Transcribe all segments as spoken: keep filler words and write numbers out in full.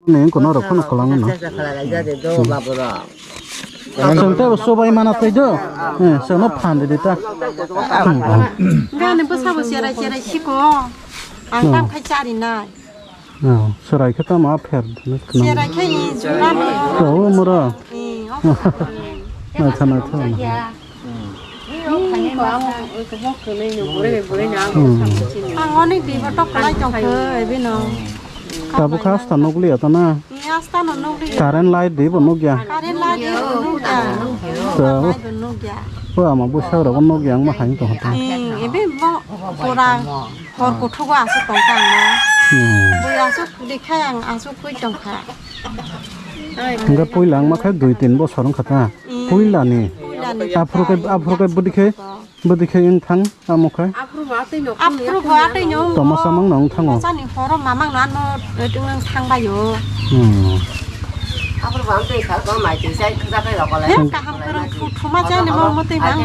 Ni kono rok kono kolang no. Chwng tei bo sobai mana tei do. Eh, sono phan de ta. Gani bwsabo cherai cherai siko. Ang tam khai chari nai. Oh, serai khe tamo a pher. Cherai khe i jura no. To o mura. Eh, o. Naitha naitha. Ang onek di botok kwlai tongkhe, bino. Tabuk kha asta nukliya ta na? Ni asta no nukliya. Current light di bo nukya. Current light di bo nukya. To. Light bo nukya. O ama bwsa rok nukya ang ma hain tong ta. Hmm, ebe bo pura hor kuthugo asuk tong ta ang no. Hmm. Bui asuk di khai ang asuk kui tong kha. Hingke puila ang ma khai dui tin bosor wngkha ta. Hmm. Puila ni. Puila ni. Aphuru khe, aphuru khe budi khe. Bwdwi khe wng thang, amo khe? Aphuru bo atwi no. Aphuru bo atwi no. Toma samang no wng thango. Sani horo mamang no ano, eh, wng thang bayo. Hmm. Aphuru bo amtwi sa ko mai twi sai khajak kai rokole. He kaham kwrwng thu thuma jani mo motwi mang.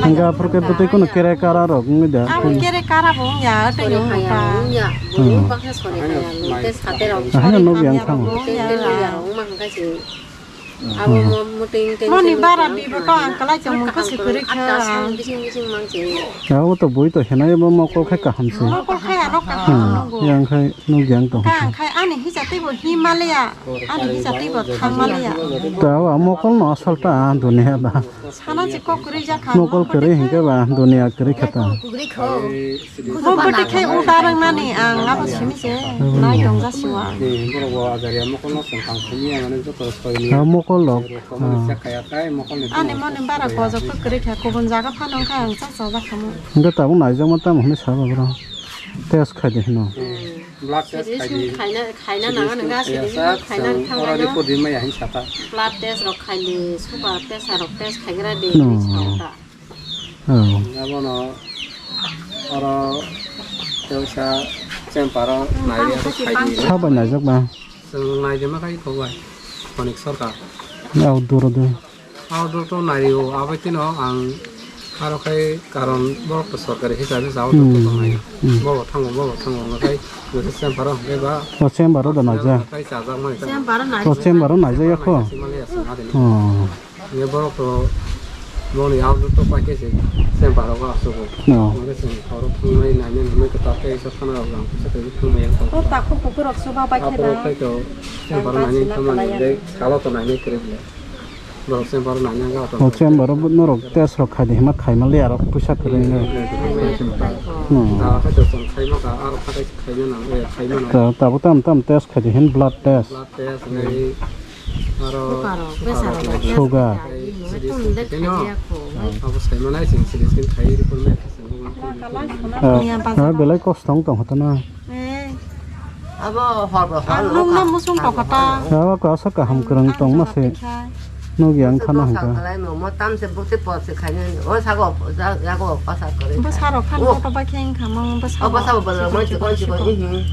Hingke aphuru khe bwtwi kono kere kara rok wngwi da. Amo kere kara bo wngya, atwi no wngkha. Wngya, hmm, baksa sori kaya, tei sate rok. Ahai no nokya wng thango. Tei tei ya, wng ma hingka se. Abo mo-, muting tei moni tei bara mukti bibo to ang kalai chong mung kasi kwrwi kha. Bising bising mang se. Abo to bui to hinai bo mokol khai kaham se. Mokol khai ano kaham. Hmm, yang khai nuk yang to. Kang khai ani hisa tei bo Himalaya. Ani hisa tei bo Thangmalaya. Ta wa mokol no asal ta dunia ba. Sana si kok kwrwi jak kha. Mokol kwrwi hingke ba dunia kwrwi kha ta. Kwrwi kho. Bo bwtwi khe uda rwngnani ang abo simi se nai tong jasiwa. Borok bo ajari mokol no chwng kang simi ya mane joto soi ni. Ha mokol rok. Mokol ni chek kaya tai mokol ni. Ani moni bara gojok khe kwrwi kha kubun jaga phano kha ang cha cha jak khamu. Hingke tabuk naijak ma tamo hinui sabo bro. Test khai di hino. Blood test khai di. Khaina khaina nang nang asi di khaina thang. Oro report di maya hin sata. Blood test rok khai di, sugar test rok test khai gra di. No. Abono oro tewsa chamber o naiwi abo khaidi. Sabai naijak ba? Chwng naijak ma khai kok bai. Konik Sarkar. Outdoor o de. Outdoor to naiwi o, abai tino ang aro khai karon borok to sorkari hisabe sa outdoor to tongnai. Hmm. Bobo thango, bobo thango, hwnga khai jesa chamber o hwnga ba. O chamber o da naijak. Khai chajak mai ta. Chamber o naijak. O chamber o naijak ya kho. Simale ya sima de. Oh. Ye borok to boni outdoor to paikhe se chamber rogo asugwi. No. Hwnba khe chwng oro thangwi naina hwnwi kwtal tei isa thana rok jang kisa kisa thangwi yang tong. O takhuk kuphur rok suba bai khe ba. Aphuru khai to chamber o naina thangmani tei salo to naina kwrwi bwle. Borok chamber o naina wngkha to. O chamber o norok test rok khai di hima khai manliya rok puisa kwrwi wngwi. Hmm. Khai to chwng khai maka aro kha khai khaina nang, eh, khaina nang. Ta-, tabuk tam tam test khai di hin blood test. Blood test wngwi Aro sugar. Sugar. Abo saimanai chwng sini sini khai rw khe. Ah, belai kosto wng tong kha na. Abo hor bo hor. Ang nung na musung tong kha ta. Abo kaisa kaham kwrwng tong ma se. Nukya wng kha na hwnkha. Mo tam se bukti por se khai nani. O sago jago pasa kore. Bo saro khan koto ba kheng kha mo bo saro. Abo sabo bolo mo chikon chikon ihi.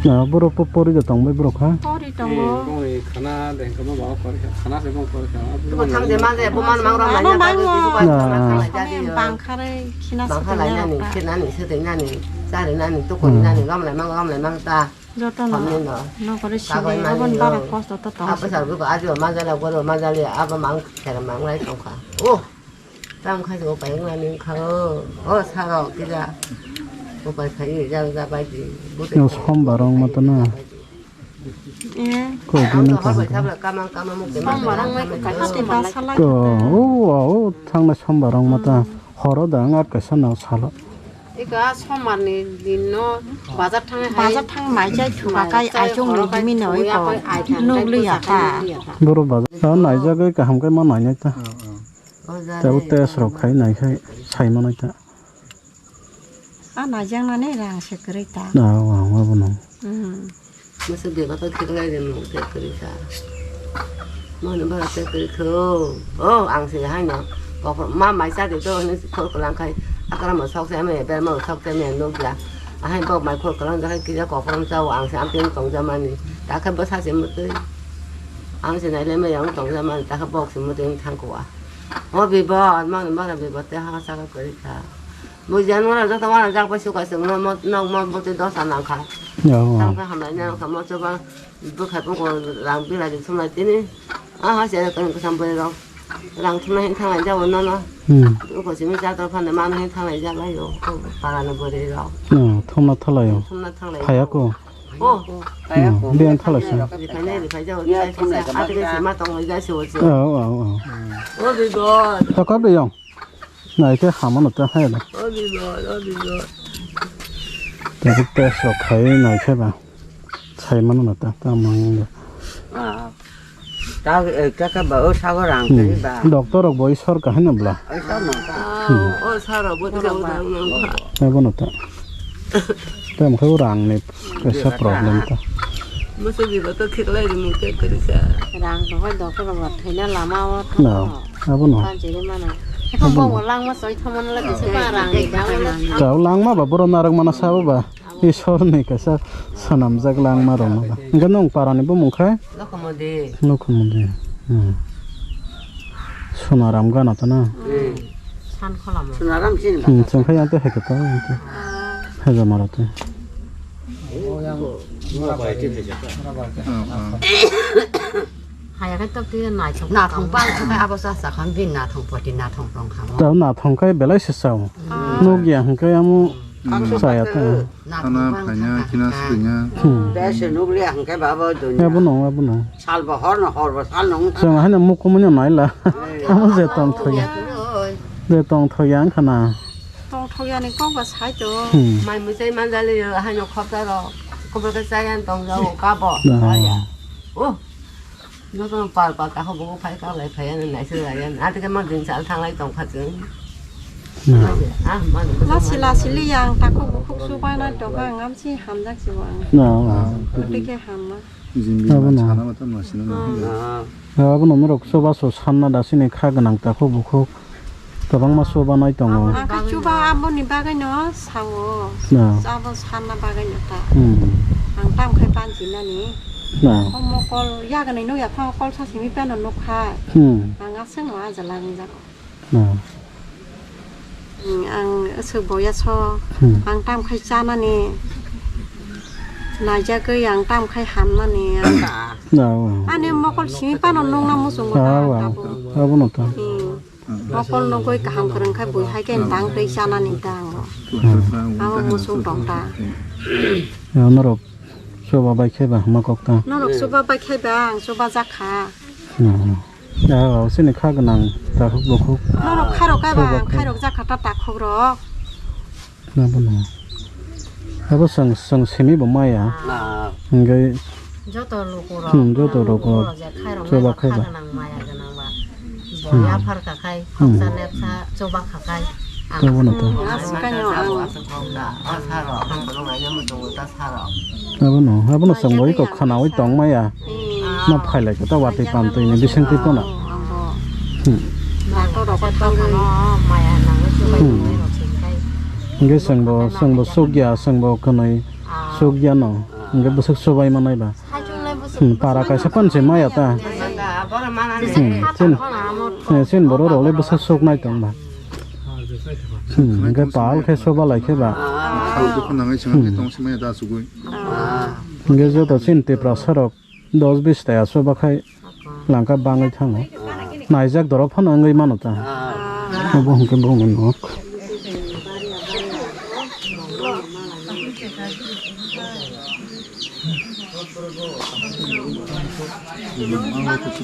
Na boro po pori da tong bai boro kha. Pori tongo. Khana de hwnkhe bo ba kor kha, khana se bo kor kha. Bo thang de man de, bo man mang ram lai na, mang ro. Bang kharwi khina se tong lai nani, khina ni se tong nani, chari nani, tukuni nani, ram lai mang, ram lai mang ta. Joto no. Nokore sini abon bara kosto to tong. Apa sar bu ajo manjala goro manjali aba mang khera mang lai tong kha. Oh. Tam khai se upai wngmani wngkha o, o saro kisa upai khai ja ja bai di. Yo sombar wng ma tana. Eh. Ko dino ka. Sombar wng mai ka. Ko o o thangna sombar wng ma ta horo da ngat kaisa na salo. Ika sombar ni din no bazar thang hai. Bazar thang mai jai thuka kai ai chong ni dimi no iko nugli ya ta. Boro bazar naijak kaham kai ma nainai ta. Tei bo test rok khai nai khai sai manai ta. A naijaknani rang se kwrwi ta. Na, o, ang abo no. Hmm. Masa bebak khe khlai de no, tei kwrwi ta. Mano bara tei kwrwi kho. O, ang se hai no. Kok ma mai cha de to ni khol klang khai. Akara ma sok se me, ber ma sok se me no bla. Ahai bok mai khol klang ja khai kisa kok ram cha o, ang se am pen tong ja mani. Ta khe bwsa se mutwi. Ang se nai le me yang tong ja mani, ta khe bok se mutwi thang ko a. O bebak, mano bara bebak tei ha sa kwrwi ta. Bo January joto wana jak bai suka se mo, mo, nok mo bwtwi dosa nang kha. Ya, o. Tang kha hamlai nang kha mo choba bwkha buko rang bilai de thumlai tini. A ha se kan kasam bwrwi rok. Rang thumna hin thanglai jak o nono. Hmm. Buko simi jak tor phande mano hin thanglai jak lai o. Para no bwrwi rok. Ya, thumna thalai o. Thumna thanglai. Phaya ko. O. Hmm, biyan thalai sa. Riphai nai, riphai jak o. Ya, thumlai ka ate ma se ma tong lai jak se o se. Ya, o, o, o. O bibol. Takap de yong. Nai khe hamano ta hai da. Tabuk test rok khai nai khe ba. Sai mano na ta, ta mang ya. Ah. Ta, eh, ta ka ba, o sago rang Hmm. kari ba. Doctor rok bo isor ka hai na bla. Ai sa no ta. Ah, o saro bo ta rang nang kha. Ai bo no ta. Ta mo khe rang ni kaisa problem ta. Mo se biba to khik lai ri mo khe kari sa. Rang to hoi doctor rok thai na lama o tha. No. Abono. Kanjeri mano. Abo Abo no. Bo langma soi thomon la kisa ba rang ni dang la. Tao langma ba boro narok mana sabo ba. Isor ni kasa sanamjak langma rok no ba. Enke nong para ni bumung khai? Lokhomodi. Lokhomodi. Hmm. Sonaram gana to na. Hmm. San kholamo. Sonaram sin ba. Hmm, chengkhai ante heke to ante. Ah. Hega mara to. Haya khe tok twi naithok. Naithok bang kha abo cha cha kha, bini naithok poti naithok tong kha mo. Tao naithok kai belai se sao. Ah. Nukya hwnkhe amo chaya ta. Naithok bang kha. Khana phaina, khina swkainya. Hmm. Bese nukliya hwnkhe babo dunya. Abono, abono. Sal bo hor no, hor bo sal no wngkha. Chwng haino mukumui no naila. Amo je tongthokya. Je tongthokya wngkha na. Tongthokya ni kok ba sai to. Hmm. Mai muchai manjali yo, haino khopta rok. Kubur khe chaya tong jao, kabo. Ah. Chaya. Oh. Joto pal pal ta kho bo phai ka lai phai ani nai se lai ani. Ati khe ma din sal thang lai tong kha chwng. Hmm. Ah, ma. Lasi lasi li yang ta kho bo khuk su pai nai tong kha ngam si hamjak si bo ang. Na, na. Ati khe hamma. Jin bin Abono. Sana mata masina na. Ah. Abono norok soba so sanna dasini kha gwnang ta kho bukhuk kwbangma soba nai tongo. Ang khe chuba aboni bagwi no sao. Na. Abo sanna bagwi no ta. Hmm. Ang tam khai panji nani. Na. Omo kol yagnai no yaphang kol sa simi pano nukha. Hmm. Ang aseng ma jala ringjak. Hmm. Hmm, ang aswk boya so, Hmm. Ang tam khai chanani, naijagwi ang tam khai hamnani, ang ta. No. Ani mokol simi pano nungna muchungo ta, Ah, wow. Tabuk. Abono ta. Hmm. Mokol nugwi kaham kwrwng khai bui hai khe tang twi chanani ta ang. Hmm. Abo muchung tong ta. Ya, norok chuba bai khe ba hama kok ta. Norok chuba bai khe ba, ang chuba jak kha. Hmm. Ah, sini kha gwnang takhuk bukhuk. Norok khairok kaiba, Soba khe. Khairok jakha ta takhuk rok. Abono. Abo chwng, chwng simi bo maya. Ah. Hingke Joto luku rok, hmm, joto luku rok. Rok je khairok Soba maya khe kha ba. Gwnang maya gwnang ba. Hmm. Bo yaphar kha khai, Hmm. Khoksa nepsa choba kha khai. Ang Abono to. Aswk kanya ang. Abono, abono chwng bai kok khanaui tong maya. Hmm. Ma phailai khe ta watwi pantwi ni bising twi pono. Hmm. Hmm. Hingke chwngbo, chwngbo sukya, chwngbo kwnwi sukya no. Hingke bwswk chubai manai ba. Hmm, para kaisa panse maya ta. Hmm, chin, eh, chin borok rok le bwswk suk nai tong ba. Hmm, hingke pal khe chuba lai khe ba. Ang dukhu nangwi swnam khe tong simaya da sugui. Hingke joto chin Tiprasa rok dos bis ta chuba khai langka bangwi thango. Naijak dorok phano wngwi mano ta. Obo hingke bo wngwi nok.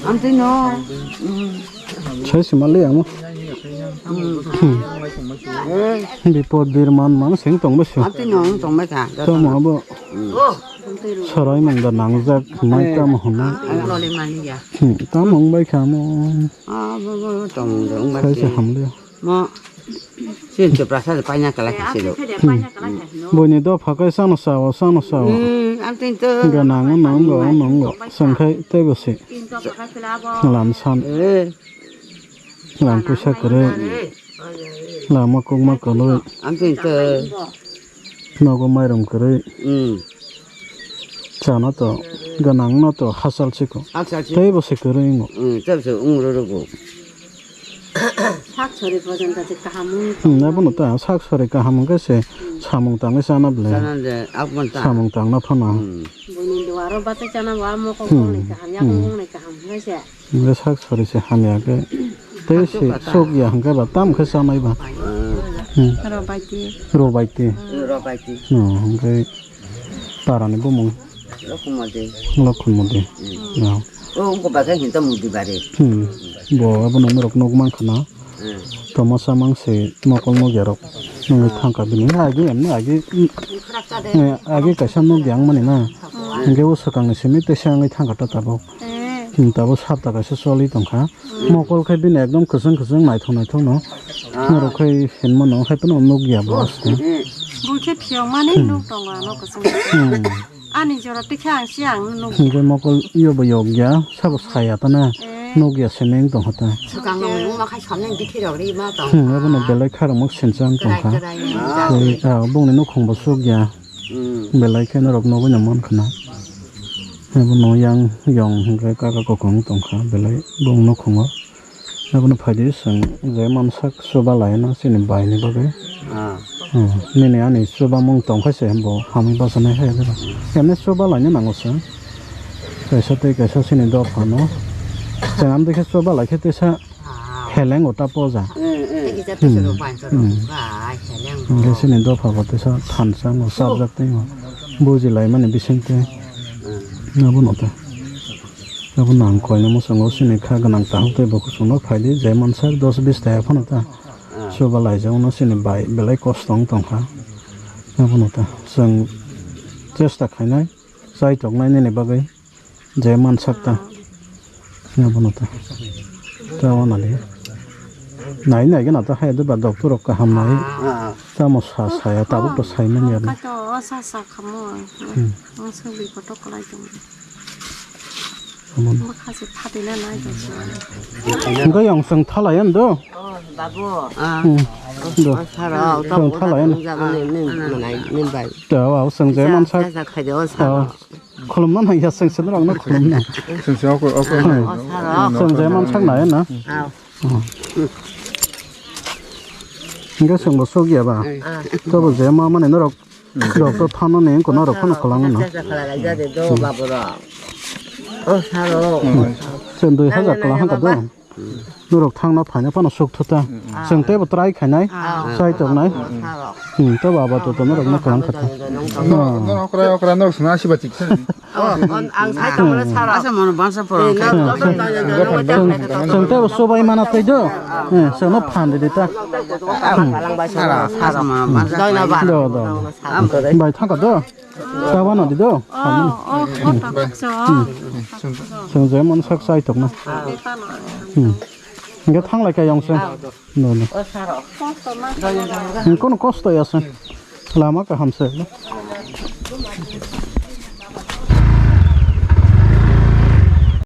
Amtwi no. Sai se mali amo. Bipod birman mang sing tong bwsio. Amtwi no tong bwsa. Tamo abo. Sarai mangda nangjak mai tamo hwnwi. Ang loli mani ya. Hmm, tamo wngbai kha mo. Ah, bo, bo, tong dong ba. Sai se hamle. Mo. Sin Tiprasa de paina kala kasi do. Boini dopha kai sano sao, sano sao. Hmm, ang tin to. Ganang nongo, nongo. Sangkhai tei bosi. Lamsan. Eh. Lam puisa kwrwi. Lama kokma kwlwi. Ang tin to. Nogo mairum kwrwi. Hmm. Chana to, gwnang no to hachal siko. Hachal siko. Tei bo se kwrwi wngo. Hmm, tei bo se wng rwrwgo. Sak sori pojonto se kaham wng Hmm, abono ta sak sori kaham hwnkhe se samung tangwi chana ble. Chana de, aboni ta. Samung tangna phano. Hmm. Buini duaro bachai chana bo amo kok Hmm. Wngnai kaham, yakung Hmm. Wngnai kaham hwnkhe se. Hwnkhe sak sori se hamya khe. Tei se sok ya hwnkhe ba tam khe chanai ba. Hmm. Hmm. Robaiti. Robaiti. Robaiti. Hmm, hwnkhe parani bumung. Lokhon Modi. Lokhon Modi. Hmm. Ya. O, wngkha bakhe hinta Modi bari. Hmm. Bo abono norok nukmankha na. Hmm. Toma samang se mokol nukya rok. Nungwi thangkha bini. Agi emni agi, eh, agi kaisa nukya wngmani na. Hwnkhe o swkangni simi teisa wngwi thangkha ta tabuk. Eh. Hmm, tabuk sapta kaisa choli tongkha. Hmm. Mokol khe bini ekdom kwchwng kwchwng naithok naithok no. Ah. Norok khai hinmano, hai phano nukya bo aswk. Hmm. Bo khe phiyokmani Hmm. Nuk tongo ano kwchwng kwchwng. Hmm. Ani jora tikhe ang si ang nuk. Hwnkhe mokol yo bo yokya, sabo saya ta na. Eh. Nukya se meng tongkha ta. Swkang nangmani wngma khai somnai bithi rok ri ma tong. Hmm, abono belai kharokmok sinchang tongkha. Kwrai kwrai wngya. Tei, ah, bongni nukhung bo sukya. Hmm. Belai khe norok nugwi no mankha na. Abono yang yong hwnkhe kaka kokong tongkha belai bong nukhungo. Abono phaidi chwng je mansak chuba laina chini baini bagwi. Ah. Hmm. Nini ani chubamung tongkha se bo hamwi bachanai hai. Emni chuba laina nango chwng. Kaisa tei kaisa chini dophano. Chwng amtwi khe chuba laikhe teisa heleng o ta poja. Hmm, hmm. Hmm. Hwnkhe chini dopha bo teisa thansa no chapjak tei bo. Buji laimani bisingtwi. Hmm. Abono ta. Abono ang koina mwswngo chini kha gwnang tahuk tei bo kuchukno phaidi je mansak dos bis taya phano ta. Hmm. Chuba laijak no chini bai belai kosto wng tongkha. Abono ta chwng chesta khainai chai toknai nini bagwi. Je mansak ta. Abono ta. Ta wana le. Nai nai gana ta hai de ba doctor rok kaham nai. Ah. Tamo sa saya tabuk to sai man ya. Kaito o sa sa khamo. Hmm. Ang sa bi koto kolai tong. Amon. Makha se phatina nai to. Enggak yang seng thalai an do. Oh, babu. Ah. Hmm. Do. Sara, seng thalai an. Jaga ni, ni, manai, ni bai. Ta wa seng je mansak. Sa sa khai de o sa. Ah. Khulumna nang ya, chwng chwng rokno khulumna. Chwng chwng oko, oko. Hmm. Chwng je mansak nai na. Aw. Hmm. Hwnkhe chwng bo sok ya ba. Hmm. Tobo je ma mani norok, rok to thano ni wngkha norok phano kwlangno na. Sa sa khala lai ja de do, babu rok. O saro. Hmm. Chwng dui hajar kwlang hwnkha do. Norok thangna phaina phano suk thuta. Chwng teibo try khainai. Ah. Chai tongnai. Ah. Hmm, tei baba to to norok no kwlang khata. Norok okra okra norok suna siba chik sani. Oh, ang sai tongmani sara. Asa mono bansa poro. Chwng teibo subai mana tei do. Hmm, chwng no phan de ta. Sara, sara mono bansa. Do, do. Bai thangka do. Chawa no di do. Oh, oh, oh, tak, tak, so. Chwng je mansak chai tokna. Hmm. Hwnkhe thanglai kha yong se. No, no. Hmm, kono kosto ya se. Lama kaham se.